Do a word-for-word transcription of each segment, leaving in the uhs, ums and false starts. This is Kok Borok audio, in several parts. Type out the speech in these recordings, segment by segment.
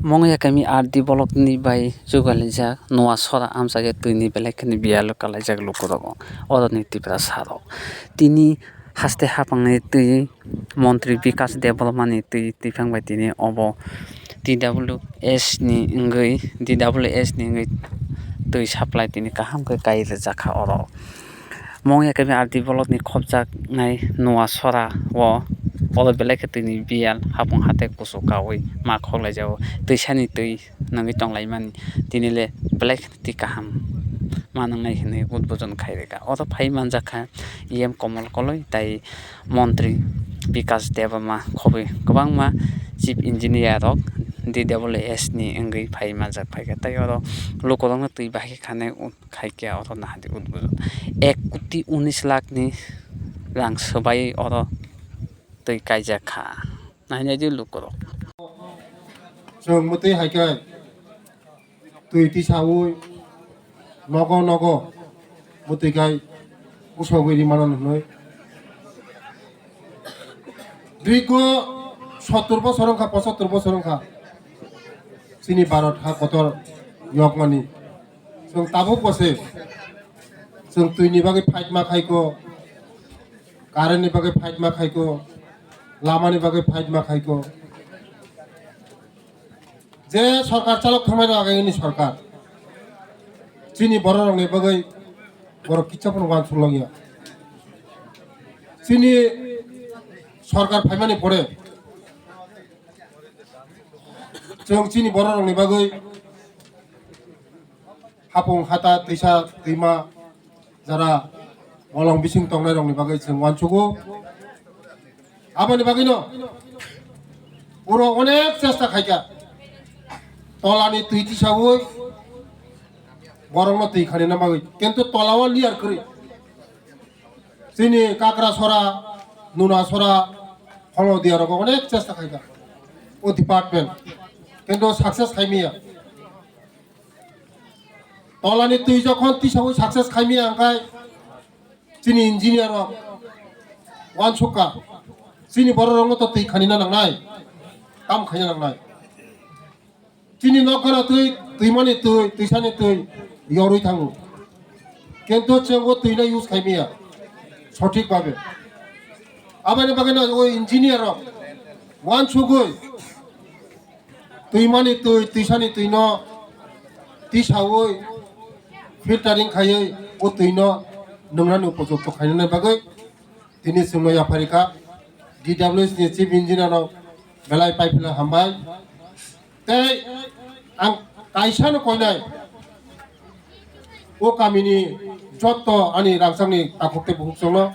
Mongya kami R D block ni bai jugalijak Noa Sora amchai twini belai kheno biyalo kalaijak lukurok, oroni Tiprasa rok. Tini haste hapangni twi montri Bikas Debbarma ni twi twiphang bai tini obo T W S ni wngwi, D W S ni wngwi twi supply tini kaham khe kai rwjak kha oro. Mongya kami R D block ni khopjaknai Noa Sora o, oro belai khe twini biyal hapung hatai kusu kaui ma khoklaijago, twisani twi nangwi tonglaimani, tini le belai kheno twi kaham ma nangnai hinwi udbojon khai rwkha. Oro phai manjak kha E M Komol Koloi tai montri Bikas Debbarma khobwi kwbangma chief engineer rok D W S ni wngwi phai manjak phaikha, tei oro lukurokno twi bahai khanai khai khe oro nahadi udbojon ek koti unis lakh ni rang swbai oro twi kaijak kha. Nainai di lukurok. Chwng mwtwi hai khe twi tisaui nogo nogo mwtwi khai usogwi ri mano hinwi. Dirgo sottor bosor wngkha, pochattor bosor wngkha chini Bharat ha kotor yokmani. Chwng tabuk bo se chwng twini bagwi fight ma khaiko, current ni bagwi fight ma khaiko, lama ni bagwi fight ma khaiko. Je sorkar chalok thangmani agayini sorkar chini bororokni bagwi borok kitsa phano uansuk logya. Chini sorkar phaimani pore chwng chini bororokni bagwi hapung hata twisa twima jara bolong bising tongnai rokni bagwi chwng uansugo. Aboni bagwino oro onek chesta khaikha, tolani twi tisaui borokno twi khanina bagwi, kintu tolao layar kwrwi. Chini Kakrasora, Nunasora, Holodiya rogo onek chesta khaikha o department, kintu success khaimaya. Tolani twi jokhon tisaui success khaimaya, hwnkhe chini engineer rok uansukha, chini bororokno to twi khanina nangnai, kam khaina nangnai. Chini nokhano twi, twimani twi, twisani twi yorwi thango, kintu chwng o twino use khaimaya sothik bhabe. Aboni bagwino o engineer rok uansugwi twimani twi, twisani twino tisaui filtering khaiwi o twino nwngnani upojukto khainani bagwi tini chwngno yapharikha. D W S ni chief engineer no belai paipila hambai. Tei ang kaisa no koinai o kamini jotto ani rangchakni takhuk tei bukhuk chwngno,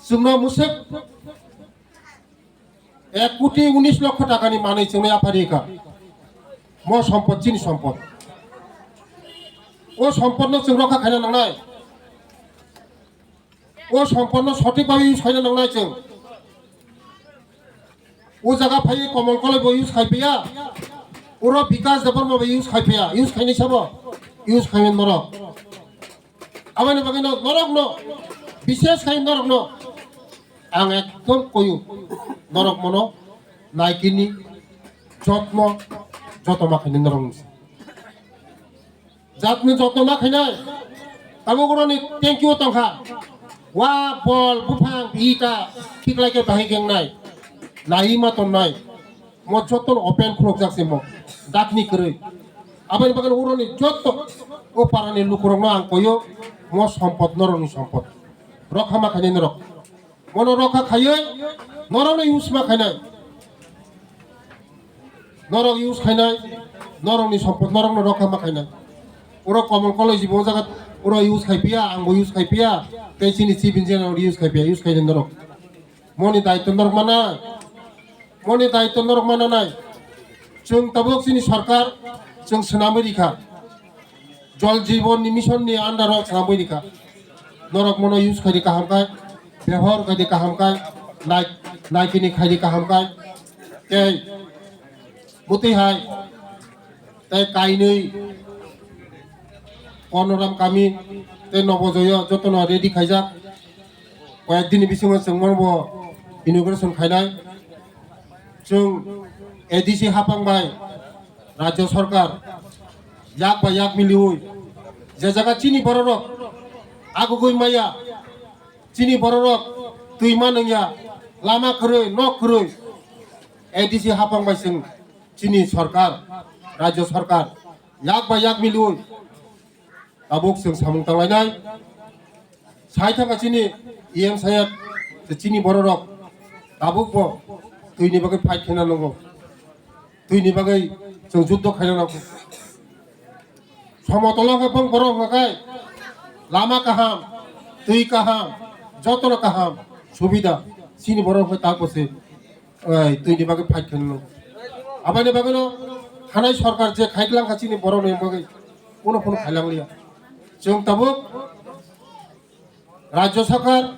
chwngno musuk ek koti unis lokho takani manwi chwngno yapharikha. Mo sompot chini sompot. O sompotno chwng rokha khaina nangnai. O sompotno sothik bhabe use khaina nangnai chwng. O jaga phaiwi Komol Koloi bo use khai phiya. Oro Bikas Debbarma bo use khai phiya. Use khainai sabo. Use khaimani norok. Aboni bagwino norokno, bishes khai norokno ang ekdom koyu, norok mono naikini jotno, joto ma khaini norokni. Jatni jotno ma khainai, tabuk oroni thank you tongkha. Wa bol buphang ita khiklai khe bahai khe wngnai, nai ma tonnai. Mo jotono open khulukjak se mo dakni kwrwi. Aboni bagwi uroni joto o parani lukurokno ang koyo, mo sompot norokni sompot. Rokha ma khainai norok. Mono rokha khaiwi norokno use ma khainai. Norok use khainai, norokni sompot norokno rokha ma khainai. Oro Komol Koloi jibo jaga oro use khai phiya, angbo use khai phiya, tei chini chief engineer use khai phiya, use khainai norok. Moni daitw norok mana, moni daitw norok mana nai. Chwng tabuk chini sarkar, chwng swnamwi rikha. Jal Jeevan ni mission ni under o swnamwi rikha. Norok mono use khaidi kaham khai, behor khaidi kaham khai, nai-, naikini khaidi kaham khai. Tei bwtwi hai, tei kainwi Kornoram kami tei Nobojoyo jotono ready khaijak. Koyek dini bisingo chwng mono bo inauguration khainai. Chwng A D C hapang bai Rajya sarkar yak bai yak miliui je jaga chini bororok agugui maya, chini bororok twi manwngya, lama kwrwi, nok kwrwi, A D C hapang bai chwng chini sarkar, rajya sarkar yak bai yak miliui tabuk chwng samung tanglainai. Sai thangkha chini E M saheb, je chini bororok tabukbo twini bagwi fight khaina nango, twini bagwi chwng juddo khaina nango. Somotolo hwnkhe bong borok hwnkhe lama kaham, twi kaham, jotono kaham subida chini borok hwnkhe tabukbo se, oi, twini bagwi fight khaina nango. Aboni bagwino hanai sarkar je khaiklang kha chini borokni bagwi, kuno kuno khailang liya. Chwng tabuk Rajya sarkar,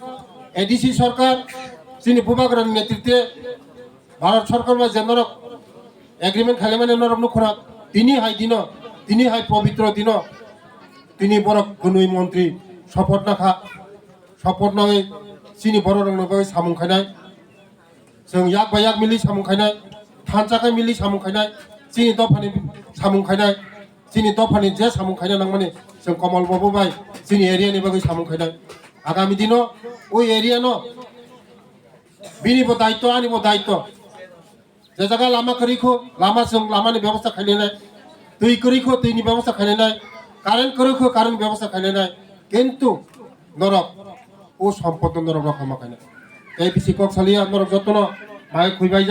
A D C sarkar, chini bubagrani netritwe Bharat sarkar bai je norok agreement khailaimani norok nukhuna, tini hai dino, tini hai pobitro dino, tini borok kwnwi montri support nakha, support nai chini bororokno bagwi samung khainai. Chwng yak bai yak mili samung khainai, thansa khe mili samung khainai, chini dophani samung khainai, chini dophani je samung khaina nangmani chwng Komol Babu bai chini area ni bagwi samung khainai. Agami dino o area no bini bo daitto, ani bo daitto. Je jaga lama kwrwi kho, lama chwng lamani bebosta khainai, twi kwrwi kho, twini bebosta khainai, current kwrwi kho, current bebosta khainai, kintu norok o sompotno norok rokha ma khainai. Tei bisi kok saliya norok jotono bai khuibai.